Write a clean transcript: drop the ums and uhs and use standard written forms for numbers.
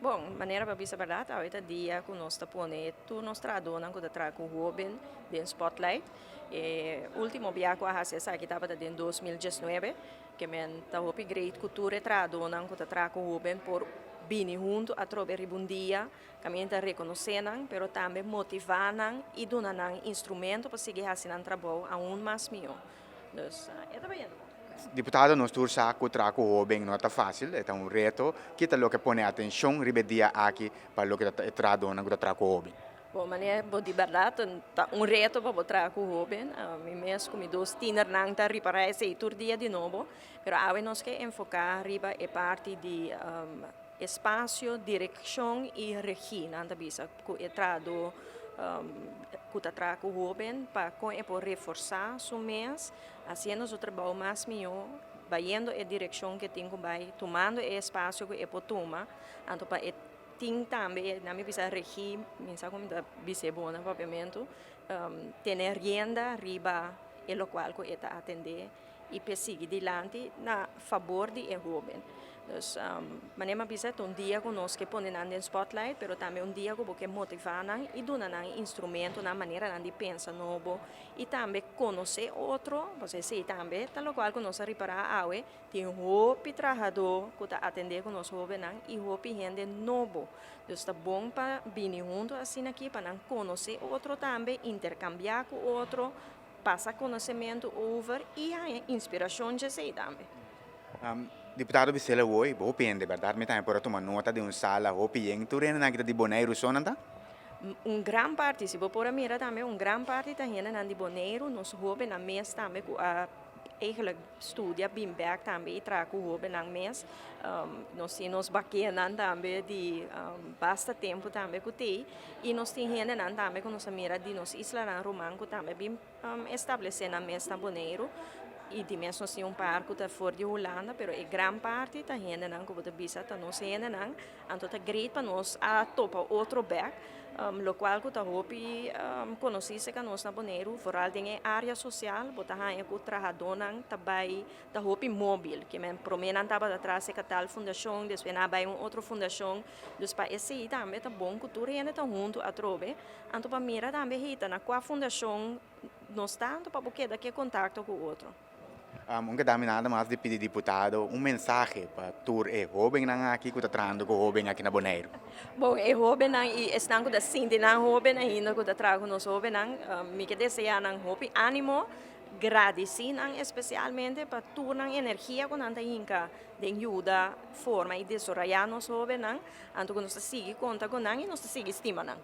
Bon, manera pa bisa berdat, awe ta dia ku nos ta pone tur nos trahadónan ku ta traha ku hóben den spotlight. E último bia ku a hasi esaki tabata den 2019, ke men ta hopi great ku tur e trahadónan ku ta traha ku hóben por bini huntu atrobe riba un dia, kaminda ta rekonosé nan, pero tambe motivá nan i duna nan instrumento pa sigui hasi nan trabou aún mas mihó. Dus, e ta bayendo bon. Diputado, nos tur sa ku traha ku hóben no ta fásil, e ta un reto. Ki ta loke pone atenshon riba e dia aki pa loke ta e trahadónan ku ta traha ku hóben? Bon, manera bo di bèrdat, ta un reto pa bo traha ku hóben. Mi mes ku mi dos tienernan ta ripará esei tur dia di nobo. Pero awe nos ke enfoká riba e parti di espasio, direkshon i regí. Nan ta bisa ku e trahadó ku ta traha ku hóben pa kon e por reforsá su mes, hasiendo su trabou mas mihó, bayendo e direkshon ku e tin ku bai, tumando e espasio ku e por tuma, anto pa e tin tambe, nan mi bisa regí, mi sa kon mi ta bis'é bon na papiamentu, tene rienda riba e lokual ku e ta atendé i p'e sigui dilanti na fabor di e hóben. Dus, manera mi a bisa, ta un dia ku nos ke pone nan den spotlight, pero tambe un dia ku bo ke motivá nan i duna nan instrumentonan, maneranan di pensa nobo i tambe konosé otro, pasobra esei tambe ta lokual ku nos a ripará awe, tin hopi trahadó ku ta atendé ku nos hóbennan i hopi hende nobo. Dus ta bon pa bini huntu asina aki pa nan konosé otro tambe, interkambiá ku otro, pasa konosementu over i haña inspirashon djesei tambe. Diputado Bisela Woy, bo hopi hende, bèrdat? Mi tambe por a tuma nota di un sala hopi yen. Tur hendenan ki ta di Boneiru so nan ta? Un gran parti, si bo por a mira tambe, un gran parti ta hendenan di Boneiru, nos hóbennan mes tambe ku a eigenlijk studia bin bèk tambe i traha ku hóbennan mes. Nos tin nos bakenan tambe di basta tempu tambe ku t'ei i nos tin hendenan tambe ku nos a mira di nos islanan ruman ku tambe bin establesé nan mes na Boneiru i di mes nos tin un par ku ta for di Hulanda pero e gran parti ta hendenan ku bo ta bisa ta nos hendenan anto ta great pa nos a topa otro bèk lokual ku ta hopi konosí serka nos na Boneiru foral den e área sosial bo ta haña ku trahadónan ta bai ta hopi móbil ke men promé nan tabata traha serka tal fundashon despues nan a bai un otro fundashon dus pa esei tambe ta bon ku tur hende ta huntu atrobe. Anto pa mira tambe hita na kua fundashon nos ta anto pa bo keda ke kontakto ku otro. Un ke dami nada mas di pidi diputado un mensahe pa tur e hobennan aki ku ta trahando ku hoben aki na Boneiru. Bon, e hobennan i esnan ku ta sinti nan hoben ainda ku ta traha ku nos hobennan, mi ke deseá nan hopi ánimo, gradisí nan espesialmente pa tur nan energia ku nan ta hinka den yuda forma i desorayá nos hobennan, anto ku nos ta sigui konta ku nan i nos ta sigui stima nan.